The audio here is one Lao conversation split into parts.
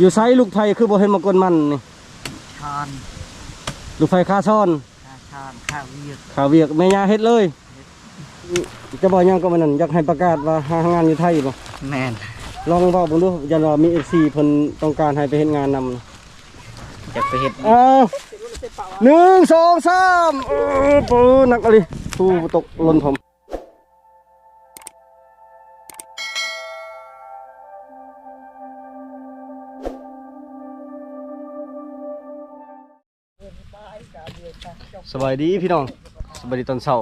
ຢູ່ໃສລູກໄຟຄືບໍ່ເຫັນມາກົນມັນນີ້? ຊານ ລູກໄຟຄາຊອນ ຄາຊານ ຄາວຽກ ຄາວຽກ ແມ່ຍ່າເຮັດເລີຍ. ຈະເວົ້າຫຍັງກໍມື້ນັ້ນ ຢາກໃຫ້ປະກາດວ່າຫາງານຢູ່ໄທບໍ່? ແມ່ນ ລອງເວົ້າເບິ່ງດູ ຢ້ານວ່າມີເອັຟຊີເພິ່ນຕ້ອງການໃຫ້ໄປເຮັດງານນຳ. ຢາກໄປເຮັດ ເອົາ ໜຶ່ງ ສອງ ສາມ ເອີ ໂອ້ ໜັກອີ່ຫຼີ ຜູ້ຕົກຫຼົ່ນຜົມ. ສະບາຍດີພີ່ນ້ອງ ສະບາຍດີຕອນເຊົ້າ.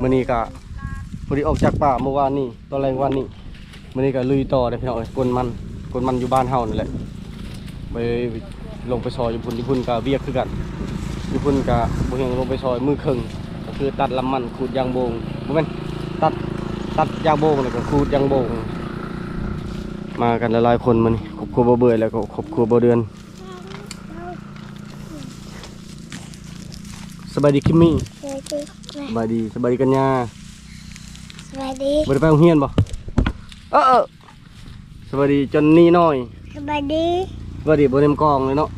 ມື້ນີ້ກະພໍດີອອກຈາກປ່າເມື່ອວານນີ້ ຕອນແລງວານນີ້. ມື້ນີ້ກະລຸຍຕໍ່ເດີພີ່ນ້ອງເອີຍ ກົນມັນ ກົນມັນຢູ່ບ້ານເຮົານີ້ແຫຼະ. ໄປ ລົງໄປຊອຍຢູ່ພຸ້ນ ຢູ່ພຸ້ນກະວຽກຄືກັນ ຢູ່ພຸ້ນກະບໍ່ຮຽງລົງໄປຊອຍມື້ເຄິ່ງ ກະຄືຕັດລຳມັນ ຂູດຢາງໂບງ ບໍ່ແມ່ນ ຕັດ ຕັດຢາງໂບງ ແລ້ວກະຂູດຢາງໂບງ. ມາກັນຫຼາຍໆຄົນມື້ນີ້ ຄອບຄົວບໍ່ເບື່ອຍ ແລ້ວກໍຄອບຄົວບໍ່ເດືອນ. ສະບາຍດີຄິມມີ່. ສະບາຍດີ ສະບາຍດີ ສະບາຍດີກັນຍາ. ສະບາຍດີ ບໍ່ໄດ້ໄປໂຮງຮຽນບໍ່? ເອີ ເອີ ສະບາຍດີຈອນນີ້ນ້ອຍ. ສະບາຍດີ ສະບາຍດີ ບໍ່ເຕັມກອງເລີຍເນາະ.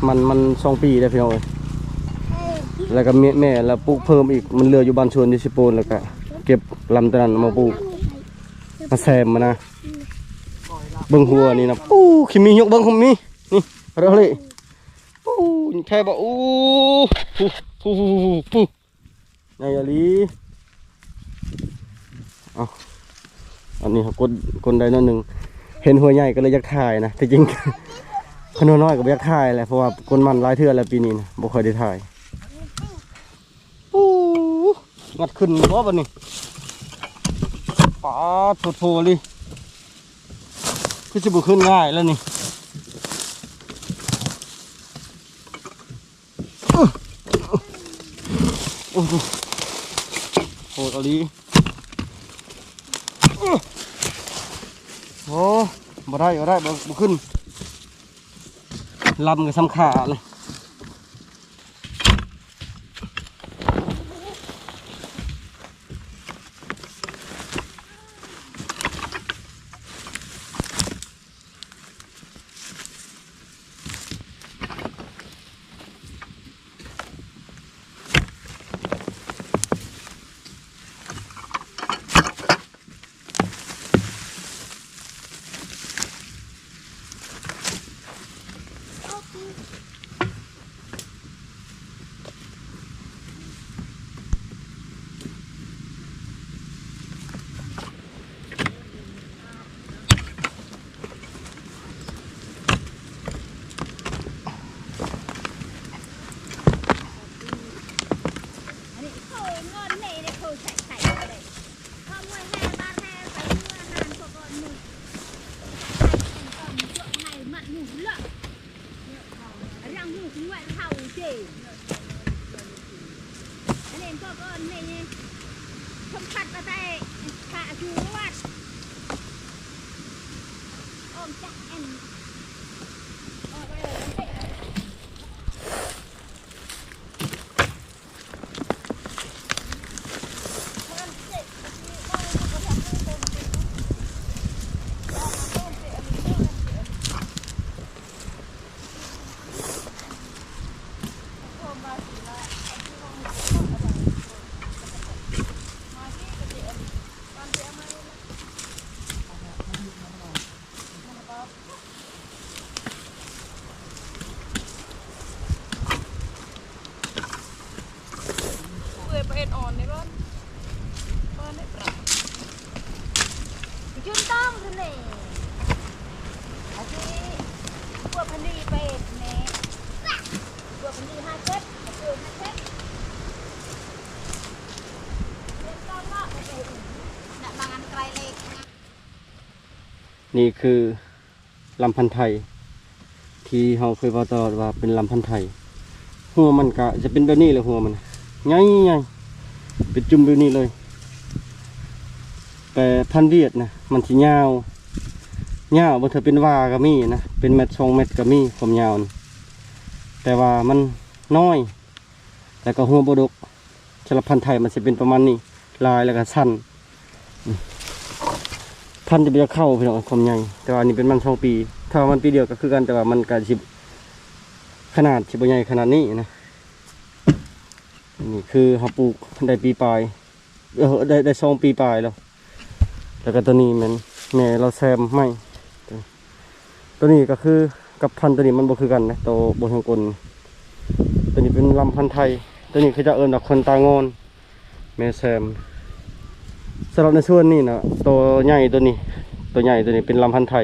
ມັນ ມັນສອງປີແລ້ວພີ່ນ້ອງເອີຍ. ເອີ ແລ້ວກໍແມ່ ແມ່ລະປູກເພີ່ມອີກ ມັນເຫຼືອຢູ່ບ້ານສວນທີ່ຊິໂປນ ແລ້ວກໍເກັບລຳໂຕນັ້ນມາປູກ ມາແຊມມານະ. ເບິ່ງຫົວນີ້ນະ ປູ້ ຄິມມີ່ ຍົກເບິ່ງ ຄິມມີ່ ນີ້ ເອົາເລີຍ. ປູ້ ແທ້ບໍ່? ອູ້ ປູ້ ປູ້ ປູ້ ປູ້ ໃຫຍ່ອີ່ຫຼີ. ເອົ້າ ອັນນີ້ເຮົາກົນ ກົນໄດ້ໜ້ອຍໜຶ່ງ ເຫັນຫົວໃຫຍ່ກໍເລີຍຢາກຖ່າຍນະ. ທີ່ຈິງ ຂະນ້ອຍກໍບໍ່ຢາກຖ່າຍແຫຼະ ເພາະວ່າກົນມັນຫຼາຍເທື່ອແລ້ວ ປີນີ້ນະ ບໍ່ຄ່ອຍໄດ້ຖ່າຍ. ປູ້ ງັດຂຶ້ນບໍ່ບັດນີ້? ປາດໂທໆ ອີ່ຫຼີ ຄືຊິບໍ່ຂຶ້ນງ່າຍແລ້ວນີ້. ໂອ້ໂຫ ໂຫດອີ່ຫຼີ. ໂອ້ ບໍ່ໄດ້ ບໍ່ໄດ້ ບໍ່ ບໍ່ຂຶ້ນ ລຳກໍສ່ຳຂາເລີຍ. ເປື່ອຍປາເອັດອ່ອນເດ້ບໍ່? ເປີດໄດ້ປາ ຈະຕ້ອງຄືນີ້ ອາຊີ ພວກພັນດີປາເອັດແນ່ ພວກພັນດີຫ້າເຈັດ ພວກຫ້າເຈັດ ຈະຕ້ອງເນາະ ປາເອັດນະ ບາງອັນໄກເລັກນະ. ນີ້ຄືລຳພັນໄທ ທີ່ເຮົາເຄີຍເວົ້າຕະຫຼອດວ່າເປັນລຳພັນໄທ. ຫົວມັນກະຈະເປັນແບບນີ້ແຫຼະ ຫົວມັນໃຫຍ່ ເປັນຈຸ່ມແບບນີ້ເລີຍ. ແຕ່ພັນຫວຽດນະ ມັນຊິຍາວ ຍາວ ບາງເທື່ອເປັນຫວ່າກໍມີນະ ເປັນແມັດສອງແມັດກໍມີ ຄວາມຍາວນະ ແຕ່ວ່າມັນນ້ອຍ ແລ້ວກໍຫົວບໍ່ດົກ. ສຳລັບພັນໄທມັນຊິເປັນປະມານນີ້ ລາຍແລ້ວກໍສັ້ນ ອືມ ພັນຈະບໍ່ຢາກເຂົ້າພີ່ນ້ອງ ຄວາມໃຫຍ່. ແຕ່ວ່າອັນນີ້ເປັນມັນສອງປີ ຖ້າວ່າມັນປີດຽວກໍຄືກັນ ແຕ່ວ່າມັນກໍຊິຂະໜາດຊິບໍ່ໃຫຍ່ຂະໜາດນີ້ນະ. ນີ້ຄືເຮົາປູກໄດ້ປີປາຍ ເອີ ໄດ້ ໄດ້ສອງປີປາຍແລ້ວ. ແລ້ວກໍຕົວນີ້ແມ່ນແມ່ລາວແຊມໃໝ່. ຕົວນີ້ກໍຄືກັບພັນຕົວນີ້ມັນບໍ່ຄືກັນນະ ໂຕບໍ່ຮຽງກົນ. ຕົວນີ້ເປັນລຳພັນໄທ ຕົວນີ້ເຂົາເຈົ້າເອີ້ນວ່າຄົນຕາງອນ ແມ່ແຊມ. ສຳລັບໃນສ່ວນນີ້ນະ ໂຕໃຫຍ່ຕົວນີ້ ໂຕໃຫຍ່ຕົວນີ້ເປັນລຳພັນໄທ.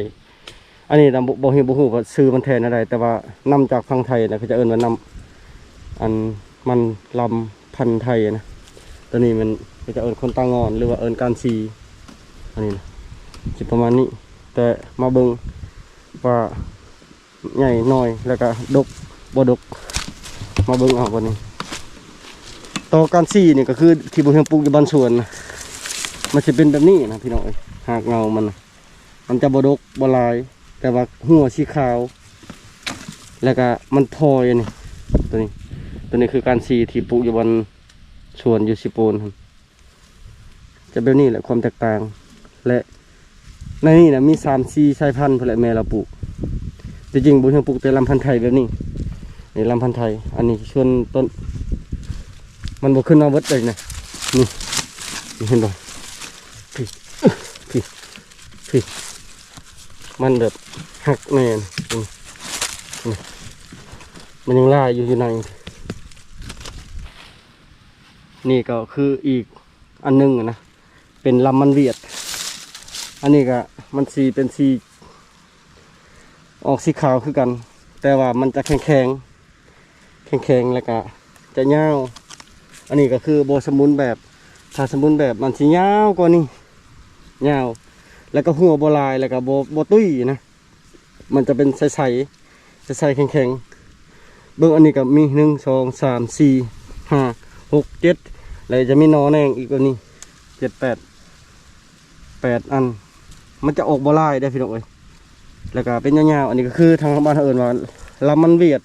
ອັນນີ້ນະ ບໍ່ ບໍ່ຮູ້ ບໍ່ຮູ້ວ່າຊື່ມັນແທ້ແນວໃດ ແຕ່ວ່ານຳຈາກຝັ່ງໄທນະ ເຂົາເຈົ້າເອີ້ນວ່ານຳ ອັນ ມັນລຳພັນໄທນະ. ຕົວນີ້ແມ່ນເຂົາເຈົ້າເອີ້ນຄົນຕາງອນ ຫຼືວ່າເອີ້ນການຊີ. ອັນນີ້ນະ ຊິປະມານນີ້ ແຕ່ມາເບິ່ງວ່າໃຫຍ່ນ້ອຍ ແລ້ວກະດົກບໍ່ດົກ ມາເບິ່ງເອົາບັດນີ້. ຕໍ່ການຊີນີ້ກໍຄືທີ່ບໍ່ຮຽງປູກຢູ່ບ້ານສວນນະ ມັນຊິເປັນແບບນີ້ນະພີ່ນ້ອງເອີຍ ຮາກເຫງົ້າມັນນະ. ມັນຈະບໍ່ດົກບໍ່ຫຼາຍ ແຕ່ວ່າຫົວສີຂາວ ແລ້ວກະມັນພອຍອັນນີ້ ຕົວນີ້ ຕົວນີ້ຄືການຊີທີ່ປູກຢູ່ບ່ອນສວນຢູ່ເຊໂປນຫັ້ນ ຈະແບບນີ້ແຫຼະ ຄວາມແຕກຕ່າງ. ແລະໃນນີ້ນະມີສາມສີ່ສາຍພັນພຸ້ນແຫຼະ ແມ່ລາວປູກ. ທີ່ຈິງບໍ່ຮຽງປູກແຕ່ລຳພັນໄທແບບນີ້ ນີ້ລຳພັນໄທ. ອັນນີ້ສ່ວນຕົ້ນ ມັນບໍ່ຂຶ້ນມາເບິດເລີຍນະ ນີ້ ນີ້ເຫັນບໍ່ ພີ້ ພີ້ ພີ້ ມັນແບບຫັກແນ່ນະ ນີ້ ນີ້ ມັນຍັງລາຍຢູ່ ຢູ່ໃນ. ນີ້ກໍຄືອີກອັນໜຶ່ງນະ ເປັນລຳມັນຫວຽດ. ອັນນີ້ກໍມັນຊິເປັນສີ ອອກສີຂາວຄືກັນ ແຕ່ວ່າມັນຈະແຂງໆ ແຂງໆ ແລ້ວກະຈະຍາວ. ອັນນີ້ກໍຄືບໍ່ສົມບູນແບບ ຖ້າສົມບູນແບບມັນຊິຍາວກວ່ານີ້ ຍາວ ແລ້ວກໍຫົວບໍ່ຫຼາຍ ແລ້ວກໍບໍ່ ບໍ່ຕຸ້ຍນະ ມັນຈະເປັນໃສໆ ໃສໆ ແຂງໆ. ເບິ່ງ ອັນນີ້ກໍມີ ໜຶ່ງ ສອງ ສາມ ສີ່ ຫ້າ ຫົກ ເຈັດ ແລ້ວຈະມີໜໍ່ແໜງອີກ ແບບນີ້ ເຈັດ ແປດ ແປດອັນ. ມັນຈະອອກບໍ່ຫຼາຍເດ້ພີ່ນ້ອງເອີຍ ແລ້ວກໍເປັນຍາວໆ. ອັນນີ້ກໍຄືທາງບ້ານເຮົາເອີ້ນວ່າລຳມັນຫວຽດ.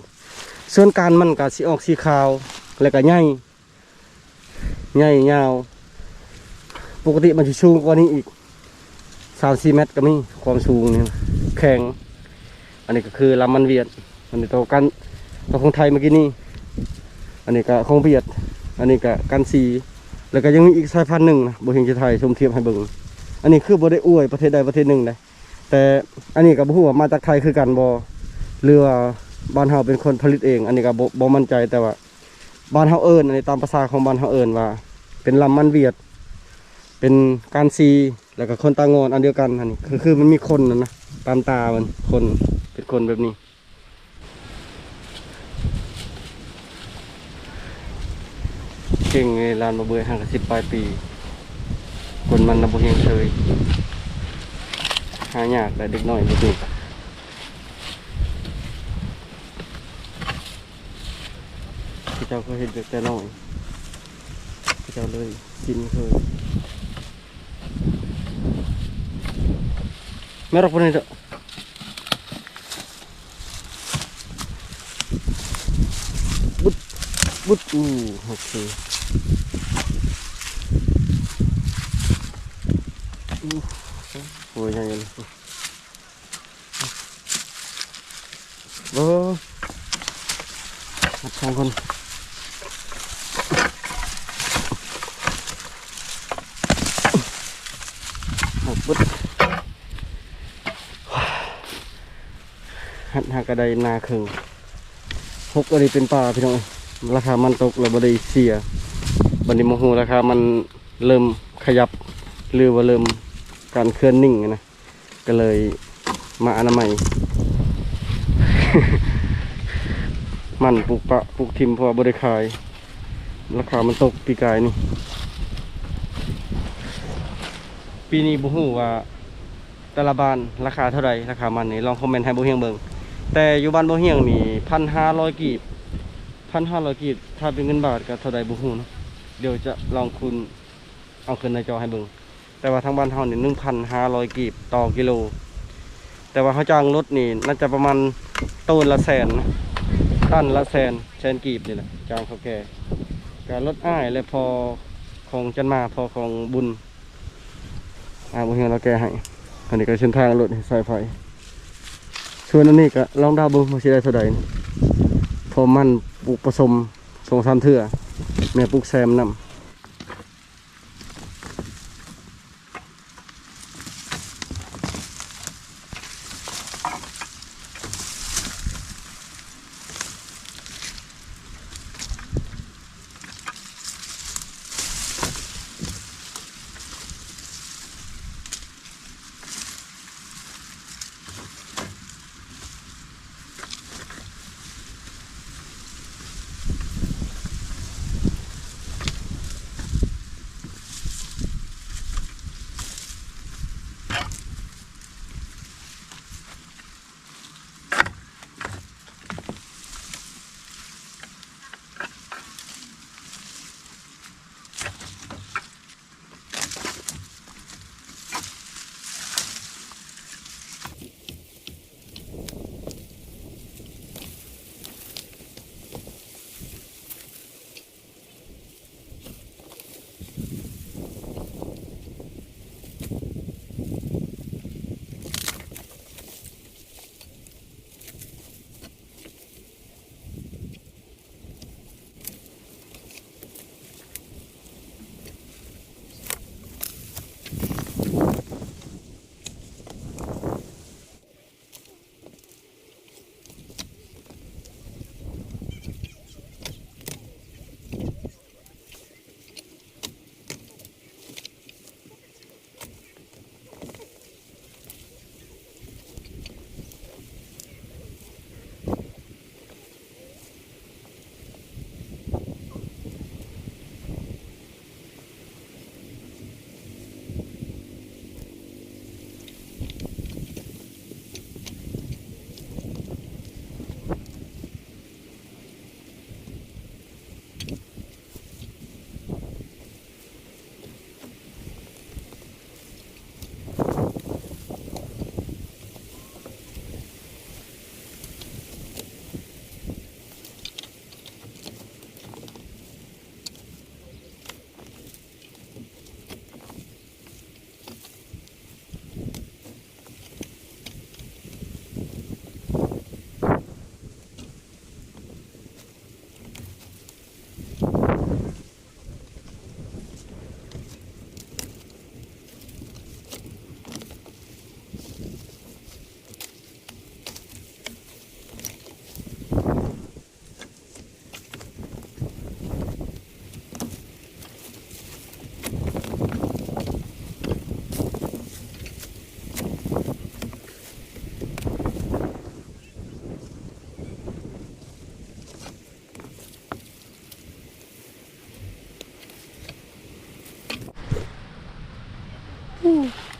ສ່ວນການມັນກໍຊິອອກສີຂາວ ແລ້ວກໍໃຫຍ່ ໃຫຍ່ຍາວ ປົກກະຕິມັນຊິສູງກວ່ານີ້ອີກ ສາມສີ່ແມັດກໍມີ ຄວາມສູງນີ້ ແຂງ. ອັນນີ້ກໍຄືລຳມັນຫວຽດ. ອັນນີ້ໂຕກັນ ໂຕຂອງໄທເມື່ອກີ້ນີ້. ອັນນີ້ກໍຂອງຫວຽດ. ອັນນີ້ກໍກັນຊີ ແລ້ວກໍຍັງມີອີກສາຍພັນໜຶ່ງນະ ບໍ່ຮຽງຈະຖ່າຍຊົມທຽບໃຫ້ເບິ່ງ. ອັນນີ້ຄືບໍ່ໄດ້ອວຍປະເທດໃດປະເທດໜຶ່ງໃດ ແຕ່ອັນນີ້ກໍບໍ່ຮູ້ວ່າມາຈາກໄທຄືກັນບໍ່ ຫຼືວ່າບ້ານເຮົາເປັນຄົນຜະລິດເອງ ອັນນີ້ກໍບໍ່ ບໍ່ໝັ້ນໃຈ. ແຕ່ວ່າ ບ້ານເຮົາເອີ້ນ ອັນນີ້ຕາມພາສາຂອງບ້ານເຮົາເອີ້ນວ່າເປັນລຳມັນຫວຽດ ເປັນການຊີ ແລ້ວກໍຄົນຕາງອນອັນດຽວກັນ. ອັນນີ້ຄື ຄືມັນມີຂົນນັ້ນນະ ຕາມຕາມັນ ຂົນ ເປັນຂົນແບບນີ້. ເກັ່ງເລີຍ ລານມະເບືອຍ ຫ່າງກັນສິບປາຍປີ ຂົນມັນນະບໍ່ຮຽງເຊີຍ ຫາຍາກໄດ໋ເດັກນ້ອຍແບບນີ້. ເຂົາເຈົ້າເຄີຍເຮັດວຽກແຕ່ນ້ອຍ ເຂົາເຈົ້າເລີຍຊິນເຄີຍ. ແມ່ນດອກ ບໍ່ໄດ້ເດີ ບຸດ ບຸດ ອູ້ ໂອເຄ ອູ້ ໂອ້ຍ ໃຫຍ່ເລີຍ. ໂອ້ ຮັດສອງຄົນ ຮັດເບິດ ຮັດຫາກະໄດ້ໜ້າເຄິ່ງ ຫົກອັນນີ້ເປັນປ່າພີ່ນ້ອງ. ລາຄາມັນຕົກແລ້ວບໍ່ໄດ້ເສຍ ບັດນີ້ບໍ່ຮູ້ລາຄາມັນເລີ່ມຂະຫຍັບ ຫຼືວ່າເລີ່ມການເຄື່ອນໜິ່ງນະ. ກໍເລີຍມາອະນາໄມ ມັນປູກປະ ປູກຖິ້ມ ເພາະວ່າບໍ່ໄດ້ຂາຍ ລາຄາມັນຕົກປີກາຍນີ້. ປີນີ້ບໍ່ຮູ້ວ່າແຕ່ລະບ້ານລາຄາເທົ່າໃດ ລາຄາມັນນີ້ ລອງຄອມເມັນໃຫ້ບໍ່ຮຽງເບິ່ງ. ແຕ່ຢູ່ບ້ານບໍ່ຮຽງນີ້ ພັນຫ້າຮ້ອຍກີບ ພັນຫ້າຮ້ອຍກີບ ຖ້າເປັນເງິນບາດກໍເທົ່າໃດບໍ່ຮູ້ເນາະ. ດຽວຈະລອງຄູນເອົາຂຶ້ນໜ້າຈໍໃຫ້ເບິ່ງ. ແຕ່ວ່າທາງບ້ານເຮົານີ້ ໜຶ່ງພັນຫ້າຮ້ອຍກີບຕໍ່ກິໂລ, ແຕ່ວ່າເຮົາຈ້າງລົດນີ້ໜ້າຈະປະມານໂຕນລະແສນ ຕັນລະແສນ ແສນກີບນີ້ແຫຼະ ຈ້າງເຖົ້າແກ່. ກະລົດອ້າຍ ແລະ ພໍ່ຂອງຈັນມາ ພໍ່ຂອງບຸນ ອາ ບໍ່ເຫັນລາວແກ່ໃຫ້. ອັນນີ້ກະເສັ້ນທາງລົດໃຫ້ສາຍໄຟ. ສ່ວນອັນນີ້ກະລອງເດົາເບິ່ງວ່າຊິໄດ້ເທົ່າໃດ ເພາະມັນປູກປະສົມສອງສາມເທື່ອ ແມ່ປູກແຊມນຳ.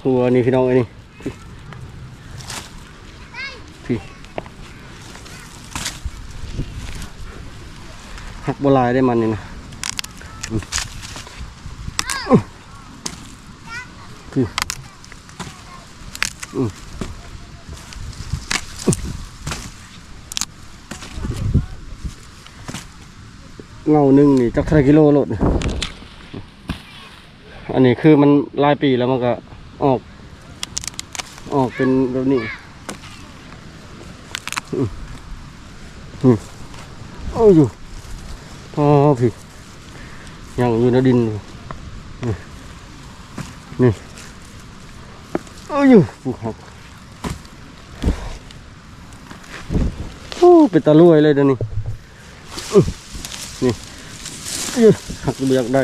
ຫົວນີ້ພີ່ນ້ອງເອີຍນີ້ ພີ່ ຫັກບໍ່ຫຼາຍເດ້ມັນນີ້ນະ ອືມ ພີ່ ອືມ. ເງົາໜຶ່ງນີ້ຈັກເທົ່າໃດກິໂລໂລດນີ້. ອັນນີ້ຄືມັນຫຼາຍປີແລ້ວ ມັນກະອອກ ອອກເປັນແບບນີ້. ອືມ ອືມ ເອົາຢູ່ ອໍ ພີ້ ຍັງຢູ່ໃນດິນນີ້ ນີ້ ເອົາຢູ່ ປູກຫັກ. ໂອ້ ເປັນຕາລວຍເລີຍດຽວນີ້ ອືມ ນີ້ ອືມ ຫັກບໍ່ຢາກໄດ້.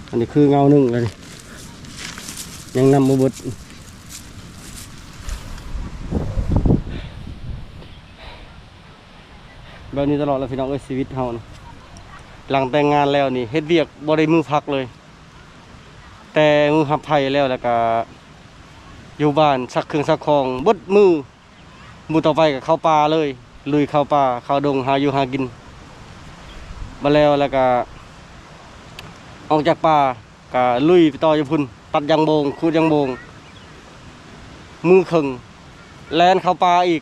ອັນນີ້ຄືເງົາໜຶ່ງແລ້ວນີ້ ຍັງນຳບໍ່ເບິດ. ແບບນີ້ຕະຫຼອດແຫຼະພີ່ນ້ອງເອີຍ ຊີວິດເຮົານີ້ ຫຼັງແຕ່ງງານແລ້ວນີ້ ເຮັດວຽກບໍ່ໄດ້ມື້ພັກເລີຍ ແຕ່ມື້ຮັບໃພ້ແລ້ວ ແລ້ວກະຢູ່ບ້ານຊັກເຄື່ອງຊັກຂອງເບິດມື້. ມື້ຕໍ່ໄປກໍເຂົ້າປ່າເລີຍ ລຸຍເຂົ້າປ່າເຂົ້າດົງຫາຢູ່ຫາກິນ. ມາແລ້ວ ແລ້ວກໍ ອອກຈາກປ່າກະລຸຍໄປຕໍ່ຢູ່ພຸ້ນ ຕັດຢາງໂບງ ຂູດຢາງໂບງ ມື້ເຄິ່ງ ແລ່ນເຂົ້າປ່າອີກ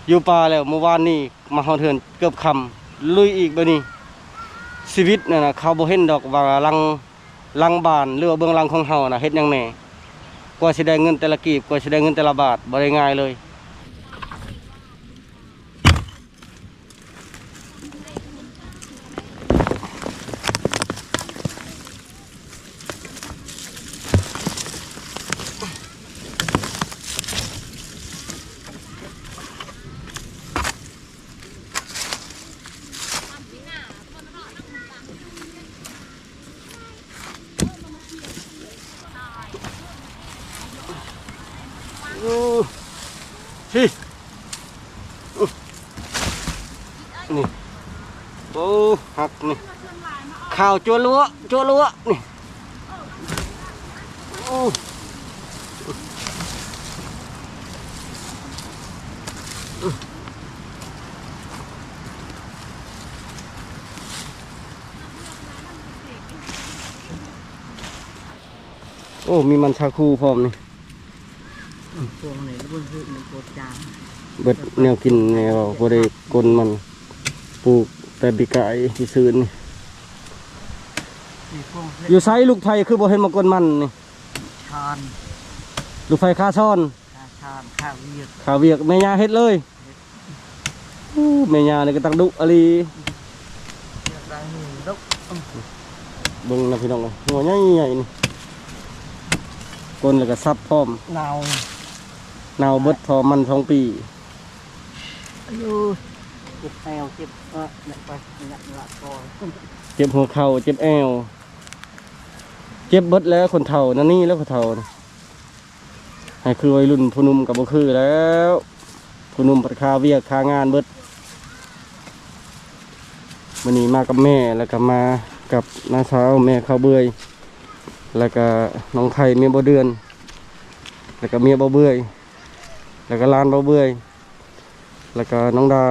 ຢູ່ປ່າແລ້ວ ມື້ວານນີ້ມາຮອດເຮືອນເກືອບຄ່ຳ ລຸຍອີກແບບນີ້. ຊີວິດນັ້ນນະ ເຂົາບໍ່ເຫັນດອກວ່າຫຼັງ ຫຼັງບ້ານ ຫຼືວ່າເບື້ອງຫຼັງຂອງເຮົານະ ເຮັດຫຍັງແດ່. ກວ່າຊິໄດ້ເງິນແຕ່ລະກີບ ກວ່າຊິໄດ້ເງິນແຕ່ລະບາດ ບໍ່ໄດ້ງ່າຍເລີຍ. ໂອ້ ພີ້ ນີ້ ໂອ້ ຮັກນີ້ ຂາວຈັ້ວລົວະ ຈັ້ວລົວະນີ້. ໂອ້ ໂອ້ ມີມັນສາຄູພ້ອມນີ້. ຊ່ວງນີ້ບໍ່ຖືກມັນໂຄດຈາງ ເບິດແນວກິນແນວ ບໍ່ໄດ້ກົນມັນ ປູກແຕ່ປີກາຍທີ່ຊື້ນີ້. ຢູ່ໃສລູກໄຖຄືບໍ່ເຫັນມາກົນມັນນີ້? ຊານ ລູກໄຖຄາຊອນ ຄາຊານ ຄາວຽກ ຄາວຽກ ແມ່ຍ່າເຮັດເລີຍ. ໂອ້ ແມ່ຍ່ານີ້ກໍຕັງດຸອີ່ຫຼີ ເບິ່ງນະພີ່ນ້ອງເອີຍ ຫົວໃຫຍ່ໆນີ້ ກົນແລ້ວກໍສັບພ້ອມ ໜາວ ໜາວເບິດ ເພາະມັນສອງປີ. ໂອ້ຍ ເຈັບແອວ ເຈັບ ເອີ ແບບໄປ ເຈັບຫົວເຂົ່າ ເຈັບແອວ ເຈັບເບິດແລ້ວ ຄົນເຖົ້ານັ້ນນີ້ແລ້ວ ຄົນເຖົ້ານະ. ໃຫ້ຄືໄວລຸ້ນ ຜູ້ໜຸ່ມກໍບໍ່ຄືແລ້ວ ຜູ້ໜຸ່ມພັດຄາວຽກຄາງານເບິດ. ມື້ນີ້ມາກັບແມ່ ແລ້ວກໍມາກັບນ້າສາວແມ່ຂາວເບື່ອຍ ແລ້ວກໍນ້ອງໄພເມຍບໍ່ເດືອນ ແລ້ວກໍເມຍບໍ່ເບື່ອຍ ແລ້ວກໍຫຼານບໍ່ເບື່ອຍ ແລ້ວກໍນ້ອງດາ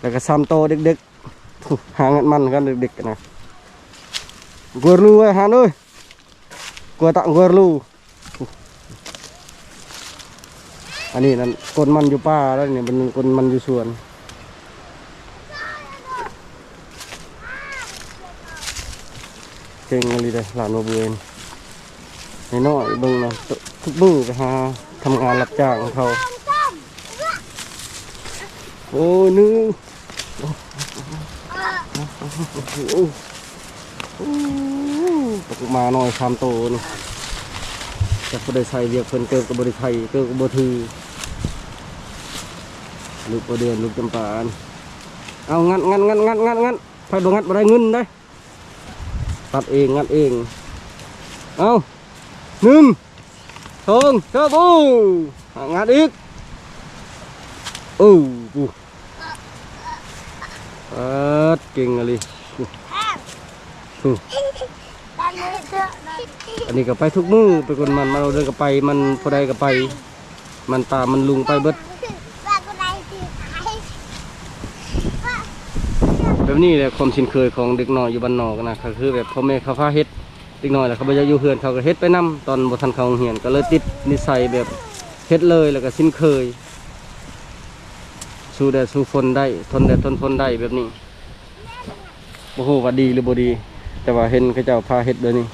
ແລ້ວກໍສາມໂຕເດັກໆ ຫາງານມັນກັນເດັກໆນະ. ກວດລູໄວ້ຫາເອີຍ ກວດຕະກວດລູ. ອັນນີ້ນັ້ນ ກົນມັນຢູ່ປ່າແລ້ວນີ້ ມັນກົນມັນຢູ່ສວນ. ເກັ່ງອີ່ຫຼີເດ້ ຫຼານບໍ່ເບື່ອຍ ນ້ອຍໆ ເບິ່ງນະ ທຸກມື້ໄປຫາທຳງານຮັບຈ້າງເຂົາ. ໂອ້ຍ ໜຶ່ງ ໂອ້ ໂອ້ ບັກໝານ້ອຍສາມໂຕນີ້ ຈັກຜູ້ໃດໃສ່ວຽກເພິ່ນ ເກີບກໍບໍ່ໄດ້ໃສ່ ເກີບກໍບໍ່ຖື ລູກບໍ່ເດືອນ ລູກຈຳປາ. ເອົາ ງັດ ງັດ ງັດ ງັດ ງັດ ງັດ ໃຜບໍ່ງັດບໍ່ໄດ້ເງິນເດ້. ຕັດເອງ ງັດເອງ ເອົາ ໜຶ່ງ ສອງ ສາມ ໂອ້ ງັດອີກ ໂອ້ ປູ ປາດ ເກັ່ງອີ່ຫຼີ ປູ. ອັນນີ້ກໍໄປທຸກມື້ ໄປກົນມັນ ມາເດີນກໍໄປ ມັນຜູ້ໃດກໍໄປ ມັນປ່າມັນລຸງໄປເບິດ. ແບບນີ້ແຫຼະ ຄວາມຊິນເຄີຍຂອງເດັກນ້ອຍຢູ່ບ້ານນອກນະ ກໍຄືແບບພໍ່ແມ່ເຂົາພາເຮັດ ເດັກນ້ອຍແລ້ວເຂົາບໍ່ຢາກຢູ່ເຮືອນ ເຂົາກໍເຮັດໄປນຳ ຕອນບໍ່ທັນເຂົ້າໂຮງຮຽນ ກໍເລີຍຕິດນິໄສແບບເຮັດເລີຍ ແລ້ວກໍຊິນເຄີຍ ສູ້ແດດສູ້ຝົນໄດ້ ທົນແດດທົນຝົນໄດ້ແບບນີ້. ບໍ່ຮູ້ວ່າດີຫຼືບໍ່ດີ ແຕ່ວ່າເຫັນເຂົາເຈົ້າພາເຮັດແບບນີ້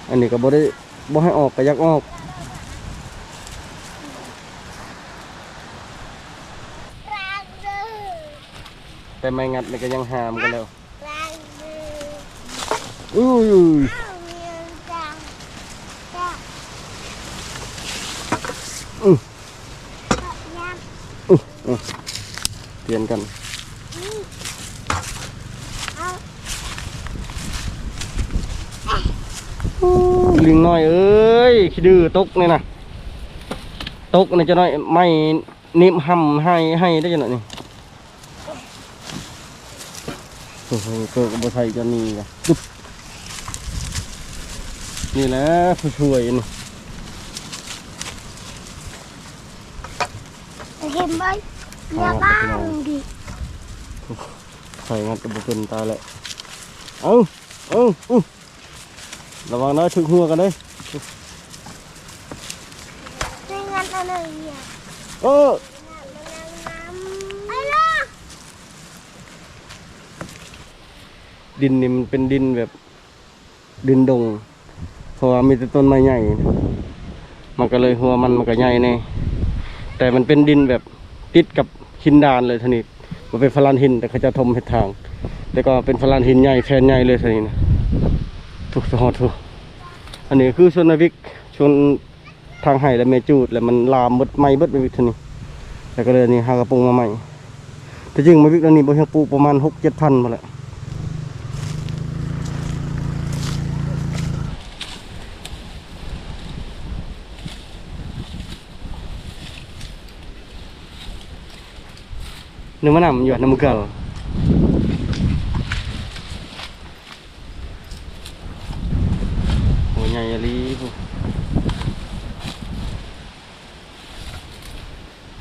ອັນນີ້ກໍບໍ່ໄດ້ ບໍ່ໃຫ້ອອກກໍຢາກອອກ ແຕ່ໄມ້ງັດນີ້ກໍຍັງຫາມກັນແລ້ວ. ອູ້ຍ ອື ອື ອື ປ່ຽນກັນ. ໂອ້ ລິງນ້ອຍເອີຍ ຂີ້ດື້ຕົກນີ້ນະ ຕົກນີ້ຈະໜ້ອຍ ໄມ້ໜີບຫຳໃຫ້ ໃຫ້ໄດ້ຈັ່ງນັ້ນນີ້. ໂອ້ໂຫ ໂຕກໍບໍ່ໃສ່ຈະໜີລະ ຕຶບ ນີ້ແຫຼະຜູ້ຊ່ວຍນີ້ ເຫັນບໍ່ ຢ່າບ້າງດິ ໃສ່ງັດກໍບໍ່ເປັນ ຕາຍແລ້ວ. ເອົາ ເອົາ ອຸ້ຍ ລະວັງເດີ ຖືກຫົວກັນເດີ. ໄດ້ງັດເອົາເລີຍເນຍ ເອີ ໄປລະ. ດິນນີ້ມັນເປັນດິນແບບ ດິນດົງ ເພາະວ່າມີແຕ່ຕົ້ນໄມ້ໃຫຍ່ ມັນກໍເລີຍ ຫົວມັນ ມັນກໍໃຫຍ່ແດ່ ແຕ່ມັນເປັນດິນແບບຕິດກັບຫີນດານເລີຍເທົ່ານີ້. ບໍ່ເປັນຝະລານຫີນ ແຕ່ເຂົາເຈົ້າຖົມເຮັດທາງ ແຕ່ກໍເປັນຝະລານຫີນໃຫຍ່ ແຜ່ນໃຫຍ່ເລີຍເທົ່ານີ້ນະ. ທຸກ ຮອດທຸກ ອັນນີ້ຄືສວນນາວິກ ສວນ ທາງໄຮ່ ແລະ ແມ່ຈູດ ແລ້ວມັນລາມເບິດ ໄໝ້ເບິດ ແມ່ນວິກເທົ່ານີ້ ແລ້ວກໍເລີຍນີ້ຫາກະປຸງມາໃໝ່. ແຕ່ຈິງມາວິກແນວນີ້ບໍ່ເຮັດ ປູກປະມານຫົກເຈັດພັນພຸ້ນແຫຼະ. ນຶກວ່ານ້ຳຢູ່ ນ້ຳມັນເກືອ. ໂອ້ ໃຫຍ່ອີ່ຫຼີພຸ້ນ.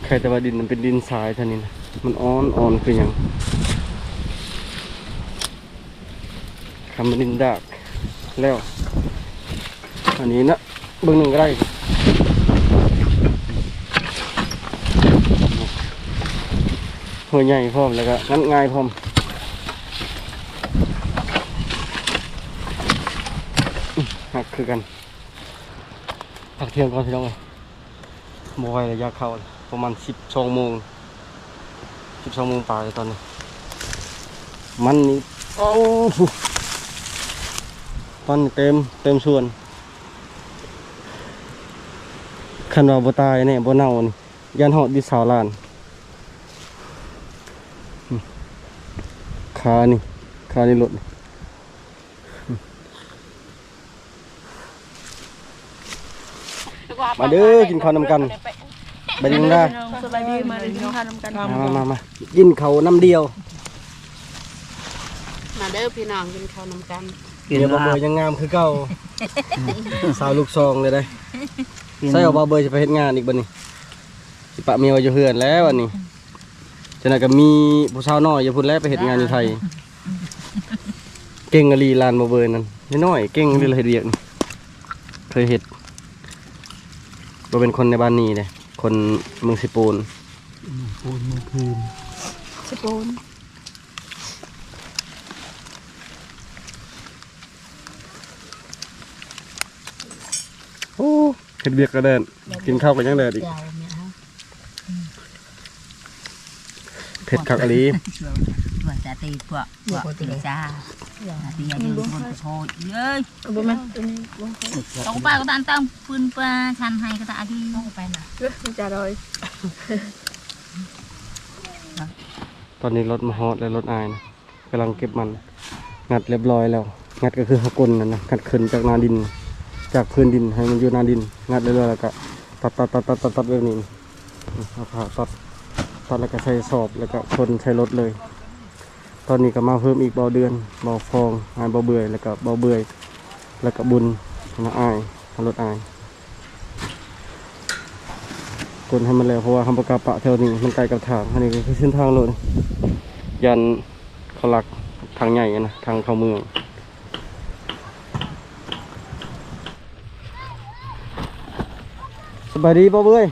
ໃຄແຕ່ວ່າດິນມັນເປັນດິນຊາຍເທົ່ານີ້ນະ ມັນອ່ອນ ອ່ອນຄືຫຍັງ. ຄຳວ່າດິນດາກແລ້ວ ອັນນີ້ນະ ເບິ່ງໜຶ່ງກໍໄດ້. ຫົວໃຫຍ່ພ້ອມ ແລ້ວກໍງັດງ່າຍພ້ອມ. ຮັກຄືກັນ. ພັກທ່ຽງກ່ອນພີ່ນ້ອງເອີຍ ບໍ່ໄຫວແລ້ວ ຢາກເຂົ້າ ປະມານສິບສອງໂມງ ສິບສອງໂມງປາຍແລ້ວຕອນນີ້. ມັນນີ້ ໂອ້ ມັນເຕັມ ເຕັມສວນ. ຄັນວ່າບໍ່ຕາຍແນ່ ບໍ່ເນົ່ານີ້ ຢ້ານຮອດຢູ່ຊາວລ້ານ. ຄານີ້ ຄານີ້ລົດ. ມາເດີ ກິນເຂົ້ານຳກັນ. ສະບາຍດີ ນ້ອງດາ. ສະບາຍດີ ມາເດີ ກິນເຂົ້ານຳກັນ. ມາ ມາ ມາ ມາ ກິນເຂົ້ານຳດຽວ. ມາເດີພີ່ນ້ອງ ກິນເຂົ້ານຳກັນ. ເມຍບໍ່ເບີຍຍັງງາມຄືເກົ່າ ສາວລູກສອງເລີຍເດ້. ໃສ່ວ່າບໍ່ເບີຍຊິໄປເຮັດງານອີກບັດນີ້ ຊິປະເມຍໄວ້ຢູ່ເຮືອນແລ້ວອັນນີ້. ຈັ່ງນັ້ນກໍມີຜູ້ສາວນ້ອຍຢູ່ພຸ້ນແຫຼະ ໄປເຮັດງານຢູ່ໄທ. ເກັ່ງອີ່ຫຼີຫຼານບໍ່ເບີຍນັ້ນ ນ້ອຍໆ ເກັ່ງອີ່ຫຼີ ລະເຮັດວຽກນີ້ ເຄີຍເຮັດ. ບໍ່ແມ່ນຄົນໃນບ້ານນີ້ເດ້ ຄົນເມືອງເຊໂປນ. ເມືອງໂປນ ເມືອງພີນ ເຊໂປນ. ໂອ້ ເຮັດວຽກກໍແດດ ກິນເຂົ້າກໍຍັງແດດອີກ. ເຜັດຄັກອີ່ຫຼີ. ຕົວ ຕົວຈະຕີພວກ ພວກຕີຊາ ຕີອາຍຸຄົນໂພດເອີຍ. ບໍ່ແມ່ນຕົວນີ້ ຕົວປາກໍຕາມ ຕາມປືນປາ ຊັ້ນໃຫ້ກໍຕາອາຍຸ ຕ້ອງໄປນະ ເອີ ຈະດອຍ. ຕອນນີ້ລົດມາຮອດແລ້ວ ລົດອ້າຍນະ. ກຳລັງເກັບມັນ ງັດລຽບຮ້ອຍແລ້ວ. ງັດກໍຄືເຮົາກົ້ນນັ້ນນະ ງັດຂຶ້ນຈາກໜ້າດິນ ຈາກພື້ນດິນໃຫ້ມັນຢູ່ໜ້າດິນ. ງັດລຽບຮ້ອຍແລ້ວກໍຕັດ ຕັດ ຕັດ ຕັດ ຕັດ ຕັດແບບນີ້. ເອົາຜ້າຕັດ ຕັດແລ້ວກໍໃສ່ສອບ ແລ້ວກໍຂົນໃສ່ລົດເລີຍ. ຕອນນີ້ກໍມາເພີ່ມອີກ ເບົາເດືອນ ເບົາຟອງ ອ້າຍເບົາເບື່ອຍ ແລ້ວກໍເບົາເບື່ອຍ ແລ້ວກໍບຸນ ມາອ້າຍ ເອົາລົດອ້າຍ ກົນໃຫ້ມັນແລ້ວ ເພາະວ່າເຮົາບໍ່ກ້າປະແຖວນີ້ ມັນໃກ້ກັບທາງ. ອັນນີ້ກໍຄືເສັ້ນທາງໂລດ ຢ້ານເຂົາລັກທາງໃຫຍ່ນະ ທາງເຂົ້າເມືອງ. ສະບາຍດີບໍ່ເບີຍ?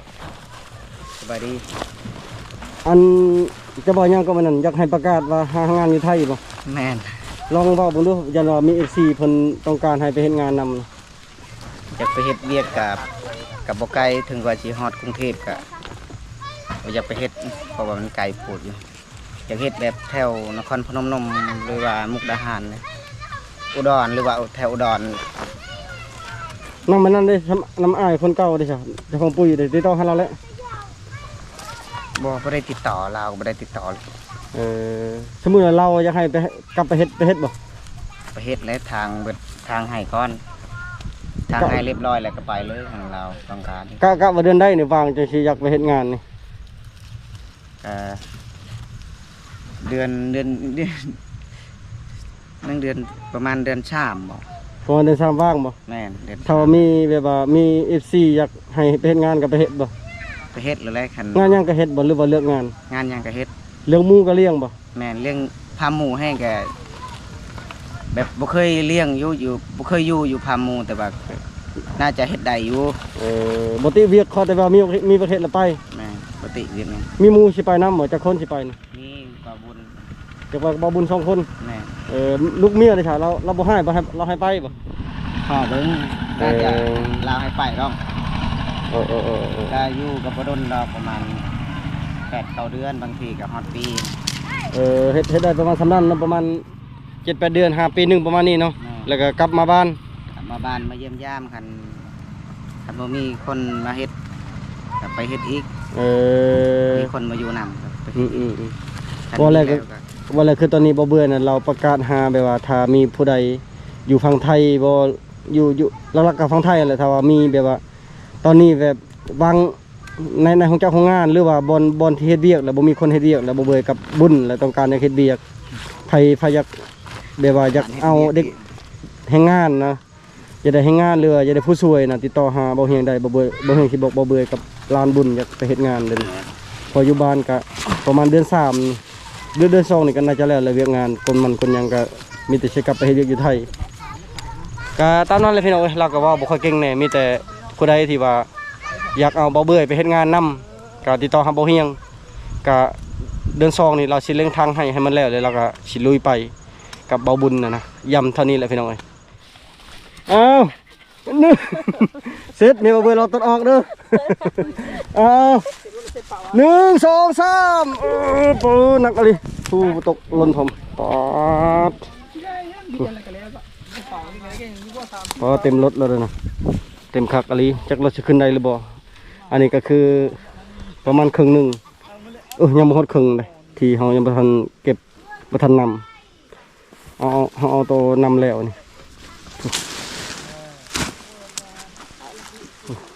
ສະບາຍດີ. ອັນ ຈະເວົ້າຫຍັງກໍມື້ນັ້ນ ຢາກໃຫ້ປະກາດວ່າຫາງານຢູ່ໄທບໍ່? ແມ່ນ. ລອງເວົ້າເບິ່ງດູ ຢ້ານວ່າມີເອັຟຊີເພິ່ນຕ້ອງການໃຫ້ໄປເຮັດງານນຳ. ຢາກໄປເຮັດວຽກກະ ກະບໍ່ໄກ ເຖິງວ່າຊິຮອດກຸງເທບກະບໍ່ຢາກໄປເຮັດ ເພາະວ່າມັນໄກໂພດຢູ່. ຢາກເຮັດແບບແຖວນະຄອນພະນົມ ຫຼືວ່າມຸກດາຫານ ອຸດອນ ຫຼືວ່າແຖວອຸດອນ. ນຳອັນນັ້ນເດ້ ນຳອ້າຍຄົນເກົ່າເດ້ຊະ ເຈົ້າຂອງປຸ້ຍເດ້ ຕິດຕໍ່ຫາລາວແລ້ວ? ບໍ່ ບໍ່ໄດ້ຕິດຕໍ່ ລາວກໍບໍ່ໄດ້ຕິດຕໍ່. ເອີ ສົມມຸດວ່າລາວຢາກໃຫ້ໄປ ກັບໄປເຮັດ ໄປເຮັດບໍ່? ໄປເຮັດແລ້ວ ທາງເບິດ ທາງໃຫ້ກ່ອນ ທາງໃຫ້ລຽບຮ້ອຍແລ້ວກໍໄປເລີຍ ຄັນລາວຕ້ອງການ. ກະ ກະວ່າເດືອນໃດນີ້ວ່າງຈັ່ງຊິຢາກໄປເຮັດງານນີ້? ກະເດືອນ ເດືອນ ເດືອນ ໜຶ່ງເດືອນ ປະມານເດືອນສາມບໍ? ປະມານເດືອນສາມວ່າງບໍ? ແມ່ນ ເດືອນ ຖ້າວ່າມີແບບວ່າມີເອັຟຊີຢາກໃຫ້ໄປເຮັດງານກໍໄປເຮັດບໍ? ໄປເຮັດໂລດແຫຼະ ຄັນ ງານຫຍັງກໍເຮັດບໍ ຫຼືວ່າເລືອກງານ? ງານຫຍັງກໍເຮັດ. ລ້ຽງໝູກໍລ້ຽງບໍ? ແມ່ນ ລ້ຽງ ພາໝູໃຫ້ກໍ ແບບບໍ່ເຄີຍລ້ຽງຢູ່ ຢູ່ ບໍ່ເຄີຍຢູ່ ຢູ່ຟາມໝູ ແຕ່ວ່າໜ້າຈະເຮັດໄດ້ຢູ່. ເອີ ບໍ່ຕິວຽກ ຂໍແຕ່ວ່າມີ ມີປະເທດລະໄປ. ແມ່ນ ບໍ່ຕິວຽກນີ້. ມີໝູຊິໄປນຳບໍ່? ຈັກຄົນຊິໄປນະ? ມີບ່າວບຸນ. ຈັກວ່າບ່າວບຸນສອງຄົນ? ແມ່ນ. ເອີ ລູກເມຍເດຊະ? ລາວ ລາວບໍ່ໃຫ້ ບໍ່ໃຫ້ ລາວໃຫ້ໄປບໍ່? ຂໍເບິ່ງ ເອີ ໜ້າຈະລາວໃຫ້ໄປດອກ. ເອີ ເອີ ເອີ ເອີ ກະຢູ່ກະບໍ່ດົນດອກ ປະມານແປດເກົ້າເດືອນ ບາງທີກະຮອດປີ. ເອີ ເຮັດ ເຮັດໄດ້ປະມານສ່ຳນັ້ນເນາະ ປະມານ ເຈັດແປດເດືອນ ຫາປີໜຶ່ງປະມານນີ້ເນາະ. ແມ່ນ. ແລ້ວກໍກັບມາບ້ານ ກັບມາບ້ານມາຢ້ຽມຢາມ ຄັນ ຄັນບໍ່ມີຄົນມາເຮັດກໍໄປເຮັດອີກ. ເອີ ມີຄົນມາຢູ່ນຳກໍໄປເຮັດອີກ. ອືມໆໆ ຄັນ ເວົ້າແລ້ວກໍ ມີແລ້ວກໍ ເວົ້າແລ້ວຄືຕອນນີ້ບໍ່ເບື່ອນະ ລາວປະກາດຫາແບບວ່າ ຖ້າມີຜູ້ໃດຢູ່ຝັ່ງໄທບໍ່ ຢູ່ ຢູ່ ຫຼັກໆກໍຝັ່ງໄທຫັ້ນແຫຼະ ຖ້າວ່າມີແບບວ່າ ຕອນນີ້ແບບວາງ ໃນ ໃນໂຮງຈັກໂຮງງານ ຫຼືວ່າບ່ອນ ບ່ອນທີ່ເຮັດວຽກ ແລ້ວບໍ່ມີຄົນເຮັດວຽກ ແລ້ວບໍ່ເບື່ອກັບບຸນ ແລ້ວຕ້ອງການຢາກເຮັດວຽກ ໃຜ ໃຜຢາກ ແບບວ່າຢາກເອົາເດັກແຮງງານນະ ຢາກໄດ້ແຮງງານ ຫຼືວ່າຢາກໄດ້ຜູ້ຊ່ວຍນະ ຕິດຕໍ່ຫາເບົາຮຽງໄດ້. ເບົາເບື່ອ ເບົາຮຽງຊິບອກເບົາເບື່ອກັບຫຼານບຸນ ຢາກໄປເຮັດງານເດີ. ເພາະຢູ່ບ້ານກະປະມານເດືອນສາມ ເດືອນ ເດືອນສອງນີ້ກໍໜ້າຈະແລ້ວແຫຼະວຽກງານ ຄົນໝັ້ນຄົນຫຍັງກໍມີແຕ່ຊິກັບໄປເຮັດວຽກຢູ່ໄທ. ກໍຕາມນັ້ນແຫຼະພີ່ນ້ອງເອີຍ ລາວກໍເວົ້າບໍ່ຄ່ອຍເກັ່ງແດ່ ມີແຕ່ຜູ້ໃດທີ່ວ່າ ຢາກເອົາເບົາເບື່ອໄປເຮັດງານນຳ ກໍຕິດຕໍ່ຫາເບົາຮຽງ. ກໍເດືອນສອງນີ້ລາວຊິເລັ່ງທາງໃຫ້ ໃຫ້ມັນແລ້ວ ແລ້ວລາວກໍຊິລຸຍໄປກັບເບົາບຸນນະນະ. ຢ້ຳເທົ່ານີ້ແຫຼະພີ່ນ້ອງເອີຍ. ອ້າວ ໜຶ່ງ ເສັດ ແມ່ເບົາເບື່ອລອງຕັດອອກເດີ. ອ້າວ ໜຶ່ງ ສອງ ສາມ ເອີ ໂອ້ ໜັກອີ່ຫຼີ ຜູ້ຕົກຫຼົ່ນຜົມ ປາດ ປາດ ເຕັມລົດແລ້ວເດີນະ. ເຕັມຄັກອີ່ຫຼີ ຈັກລົດຊິຂຶ້ນໄດ້ຫຼືບໍ່. ອັນນີ້ກໍຄືປະມານເຄິ່ງໜຶ່ງ ເອີ ຍັງບໍ່ຮອດເຄິ່ງເດ້ ທີ່ເຮົາຍັງບໍ່ທັນເກັບ ບໍ່ທັນນຳ ເອົາ ເຮົາເອົາໂຕນຳແລ້ວນີ້.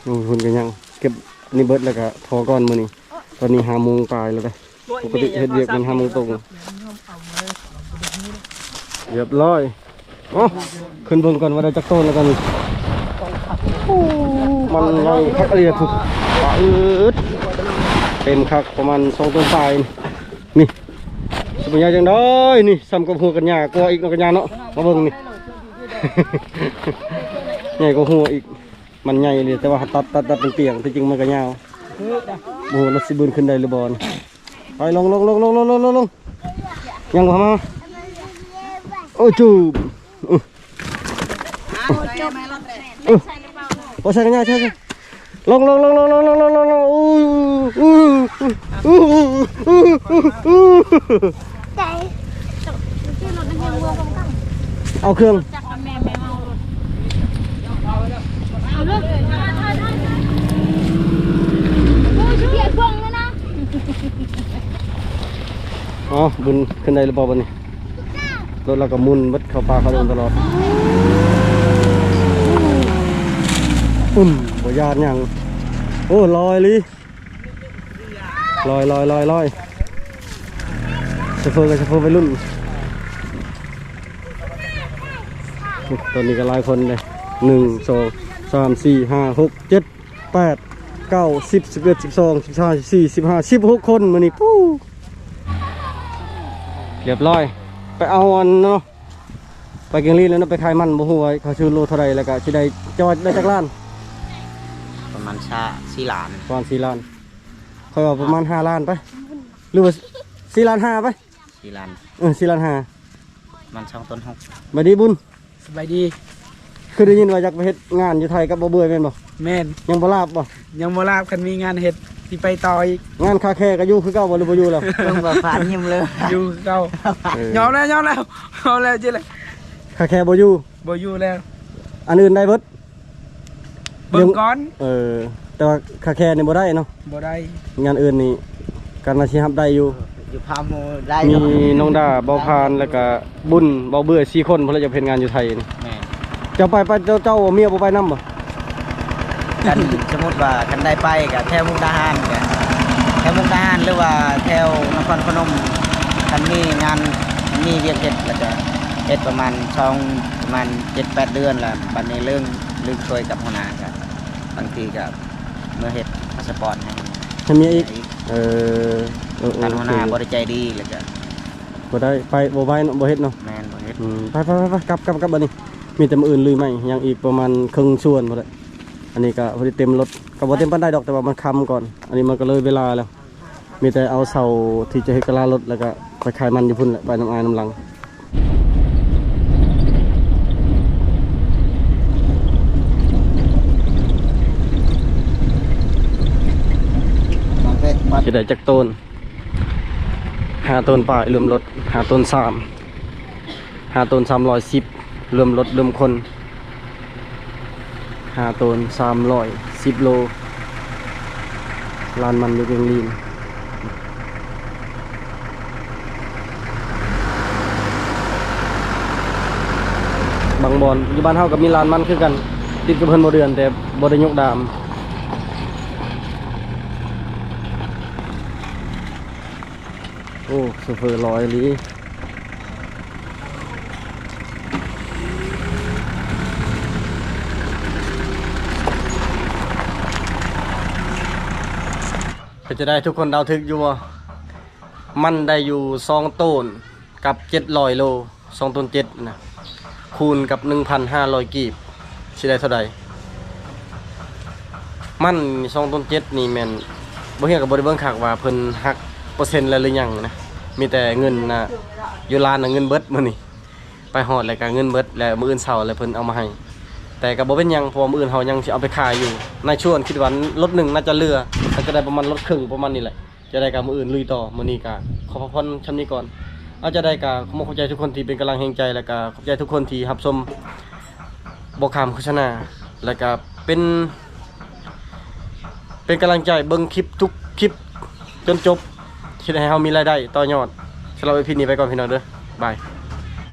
ໂອ້ ເພິ່ນກໍຍັງເກັບນີ້ເບິດ ແລ້ວກໍພໍກ່ອນມື້ນີ້. ຕອນນີ້ຫ້າໂມງປາຍແລ້ວເດ້ ປົກກະຕິເຮັດວຽກແມ່ນຫ້າໂມງຕົງ. ຮຽບຮ້ອຍ. ໂອ້ ຂຶ້ນເບິ່ງກ່ອນວ່າໄດ້ຈັກໂຕແລ້ວກັນ. ມັນໃຫຍ່ຄັກອີ່ຫຼີພຸ້ນ ປາດ ເຕັມຄັກ ປະມານສອງໂຕປາຍ. ນີ້ ຊິບໍ່ໃຫຍ່ຈັ່ງໃດນີ້ ສ່ຳກັບຫົວກັນຍາກວ່າອີກເນາະ ກັນຍາເນາະ. ມາເບິ່ງນີ້ ໃຫຍ່ກວ່າຫົວອີກ. ມັນໃຫຍ່ອີ່ຫຼີ ແຕ່ວ່າຕັດ ຕັດ ຕັດເປັນປ່ຽງ ທີ່ຈິງມັນກໍຍາວ. ບໍ່ຮູ້ວ່າລົດຊິບືນຂຶ້ນໄດ້ຫຼືບໍ່ນີ້. ໄປ ລົງ ລົງ ລົງ. ຍັງບໍ່ມາ. ໂອ້ ຈູບ. ເອີ ບໍ່ໃສ່ກັນຍາ ໃສ່ ໃສ່. ລົງ ລົງ ລົງ. ເອົາເຄື່ອງ. ອໍ ບຸນຂຶ້ນໄດ້ຫຼືບໍ່ບັດນີ້? ລົດລາວກໍໝຸ່ນເບິດ ເຂົ້າປ່າເຂົ້າດົງຕະຫຼອດ. ອືມ ບໍ່ຢ້ານຫຍັງ. ໂອ້ ລອຍອີ່ຫຼີ ລອຍ ລອຍ ລອຍ ລອຍ. ໂຊເຟີກໍໂຊເຟີໄວລຸ້ນ. ໂອ້ ຕອນນີ້ກໍຫຼາຍຄົນເດ້ ໜຶ່ງ ສອງ ສາມ ສີ່ ຫ້າ ຫົກ ເຈັດ ແປດ ເກົ້າ ສິບ ສິບເອັດ ສິບສອງ ສິບສາມ ສິບສີ່ ສິບຫ້າ ສິບຫົກຄົນມື້ນີ້. ປູ້ ຮຽບຮ້ອຍ. ໄປເອົາອັນເນາະ ໄປແກງລີ້ແລ້ວເນາະ ໄປຂາຍມັນ ບໍ່ຮູ້ວ່າເຂົາຊື້ໂລເທົ່າໃດ ແລ້ວກະຊິໄດ້ ເຈົ້າວ່າໄດ້ຈັກລ້ານ? ປະມານຊາວ ສີ່ລ້ານ. ປະມານສີ່ລ້ານ. ຂ້ອຍວ່າປະມານຫ້າລ້ານໄປ ຫຼືວ່າສີ່ລ້ານຫ້າໄປ. ສີ່ລ້ານ. ເອີ ສີ່ລ້ານຫ້າ. ມັນສອງໂຕຫົກ. ສະບາຍດີບຸນ. ສະບາຍດີ. ຄືໄດ້ຍິນວ່າຢາກໄປເຮັດງານຢູ່ໄທກັບບໍ່ເບື່ອຍແມ່ນບໍ່? ແມ່ນ. ຍັງບໍ່ລາບບໍ່? ຍັງບໍ່ລາບ ຄັນມີງານເຮັດຊິໄປຕໍ່ອີກ. ງານຄາແຄກໍຢູ່ຄືເກົ່າບໍ່ ຫຼືບໍ່ຢູ່ແລ້ວ? ເບິ່ງວ່າຜ່ານຍິ້ມເລີຍ. ຢູ່ຄືເກົ່າ. ເອີ ຍອມແລ້ວ ຍອມແລ້ວ ຍອມແລ້ວ ຈິແລ້ວ. ຄາແຄບໍ່ຢູ່? ບໍ່ຢູ່ແລ້ວ. ອັນອື່ນໄດ້ເບິດ? ເບິ່ງກ່ອນ. ເອີ ແຕ່ວ່າຄາແຄນີ້ບໍ່ໄດ້ເນາະ? ບໍ່ໄດ້. ງານອື່ນນີ້ກໍໜ້າຊິຮັບໄດ້ຢູ່. ຢູ່ພາໝູ່ໄດ້. ມີນ້ອງດາ ເບົາພານ ແລ້ວກະບຸນ ເບົາເບື່ອຍ ສີ່ຄົນພຸ້ນແຫຼະ ຈະໄປເຮັດງານຢູ່ໄທນີ້. ແມ່ນ. ເຈົ້າໄປ ໄປ ເຈົ້າ ເຈົ້າເມຍບໍ່ໄປນຳບໍ່? ຄັນສົມມຸດວ່າຄັນໄດ້ໄປກະແຖວມຸກດາຫານ ກະແຖວມຸກດາຫານ ຫຼືວ່າແຖວນະຄອນພະນົມ ຄັນມີງານ ມີວຽກເຮັດ ແລ້ວກະເຮັດປະມານສອງ ປະມານເຈັດແປດເດືອນ ແລ້ວບັດນີ້ເລີ່ມ ເລີ່ມຊ່ວຍກັບຫົວໜ້າ ກະບາງທີກະເມືອເຮັດພາສະປອດໃຫ້ ໃຫ້ເມຍອີກ. ເອີ ເອີ ເອີ ທ່ານຫົວໜ້າ ໂອເຄ ບໍ່ໄດ້ໃຈດີ ແລ້ວກະ ບໍ່ໄດ້ ໄປ ບໍ່ໄປເນາະ ບໍ່ເຮັດເນາະ. ແມ່ນ ບໍ່ເຮັດ. ອືມ ໄປໆໆໆ ກັບ ກັບ ກັບ ອັນນີ້ ມີແຕ່ມື້ອື່ນລື້ໃໝ່ ຍັງອີກປະມານເຄິ່ງສ່ວນພຸ້ນແຫຼະ. ອັນນີ້ກະພໍດີເຕັມລົດ ກະບໍ່ເຕັມປານໃດດອກ ແຕ່ວ່າມັນຄ່ຳກ່ອນ. ອັນນີ້ມັນກະເລີຍເວລາແລ້ວ ມີແຕ່ເອົາເສົາທີ່ຈະເຮັດກະລາລົດ ແລ້ວກະໄປຂາຍມັນຢູ່ພຸ້ນແຫຼະ ໄປນຳອ້າຍນຳຫຼັງ. ຈະໄດ້ຈັກໂຕນ? ຫ້າໂຕນປາຍ ລວມລົດ ຫ້າໂຕນສາມ ຫ້າໂຕນສາມຮ້ອຍສິບ ລວມລົດລວມຄົນ ຫ້າໂຕນສາມຮ້ອຍສິບໂລ. ລານມັນຢູ່ວຽງລີນ. ບາງບ່ອນ ຢູ່ບ້ານເຮົາກະມີລານມັນຄືກັນ ຕິດກັບເຮືອນບໍ່ເດືອນ ແຕ່ບໍ່ໄດ້ຍົກດາມ. ໂອ້ ໂຊເຟີຫຼໍ່ອີ່ຫຼີ. ເປັນຈັ່ງໃດ ທຸກຄົນເດົາຖືກຢູ່ບໍ່? ມັນໄດ້ຢູ່ສອງໂຕນກັບເຈັດຮ້ອຍໂລ. ສອງໂຕນເຈັດນະ ຄູນກັບໜຶ່ງພັນຫ້າຮ້ອຍກີບ ຊິໄດ້ເທົ່າໃດ? ມັນສອງໂຕນເຈັດນີ້ແມ່ນ ບໍ່ ເຮົາກະບໍ່ໄດ້ເບິ່ງຄັກວ່າເພິ່ນຫັກເປີເຊັນແລ້ວຫຼືຍັງນະ. ມີແຕ່ເງິນນະ ຢູ່ຮ້ານນະ ເງິນເບິດມື້ນີ້ ໄປຮອດແລ້ວກະເງິນເບິດ ແລ້ວມື້ອື່ນເຊົ້າແລ້ວເພິ່ນເອົາມາໃຫ້. ແຕ່ກະບໍ່ເປັນຫຍັງ ເພາະວ່າມື້ອື່ນເຮົາຍັງຊິເອົາໄປຂາຍຢູ່. ນາຍຊວນຄິດວ່າລົດໜຶ່ງໜ້າຈະເຫຼືອ ໜ້າຈະໄດ້ປະມານລົດເຄິ່ງປະມານນີ້ແຫຼະ. ຈັ່ງໃດກະມື້ອື່ນລຸຍຕໍ່ ມື້ນີ້ກະຂໍພັກຜ່ອນຊ່ຳນີ້ກ່ອນ. ເອົາ ຈັ່ງໃດກະຂໍຂອບໃຈທຸກຄົນທີ່ເປັນກຳລັງແຮງໃຈ ແລ້ວກະຂອບໃຈທຸກຄົນທີ່ຮັບຊົມບໍ່ຂ້າມໂຄສະນາ ແລ້ວກະເປັນ ເປັນກຳລັງໃຈເບິ່ງຄລິບທຸກຄລິບຈົນຈົບ ເຮັດໃຫ້ເຮົາມີລາຍໄດ້ຕໍ່ຍອດ. ສຳລັບອີພີນີ້ໄປກ່ອນພີ່ນ້ອງເດີ ບາຍ.